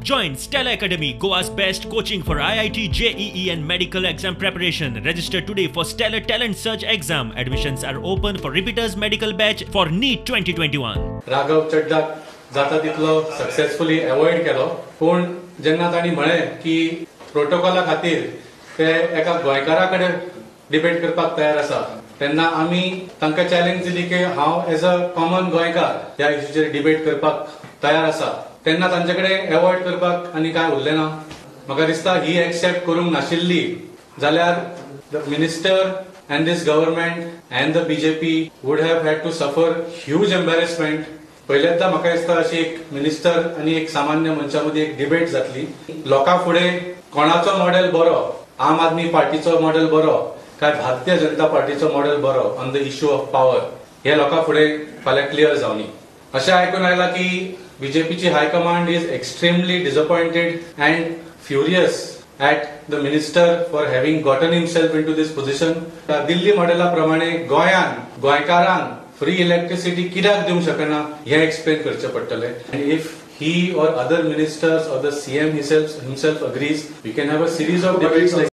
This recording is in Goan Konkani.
Join Stellar Academy, Goa's best coaching for IIT, JEE and medical exam preparation. Register today for Stellar Talent Search exam. Admissions are open for repeaters medical batch for NEET 2021. Raghav चड्डाक जाता तितलो सक्सेसफुली अवॉइड केलो, पूण जेन्ना तांणी म्हळें की प्रोटोकॉला खातीर ते एका गोंयकारा कडेन डिबेट करपाक तयार आसा, तेन्ना आमी तांकां चॅलेंज दिली की हांव एज अ कॉमन गोंयकार ह्या इश्यूचेर डिबेट करपाक तयार आसा. तेन्ना तांचे कडेन अवॉइड करपाक आनी कांय उरलें ना. म्हाका दिसता ही एक्सेप्ट करूंक नाशिल्ली जाल्यार the minister and this government and the BJP would have had to suffer huge embarrassment. पहिल्यांदा म्हाका दिसता अशी एक मिनिस्टर आनी एक सामान्य मनशा मदीं एक डिबेट जातली. लोकां फुडें कोणाचो मॉडेल बरो, आम आदमी पार्टीचो मॉडेल बरो काय भारतीय जनता पार्टीचो मॉडेल बरो on the issue of power, हे लोकां फुडें फाल्यां क्लियर जावनी. अशें आयकून आयलां की बीजेपीची high command is extremely disappointed and furious at the minister for having gotten himself into this position. Delhi मॉडेला प्रमाणे गोंयान गोंयकारांक फ्री इलेक्ट्रिसिटी कित्याक दिवंक शकना हें एक्सप्लेन करचें पडटलें. And if he or other ministers or the CM himself agrees, we can have a series of debates like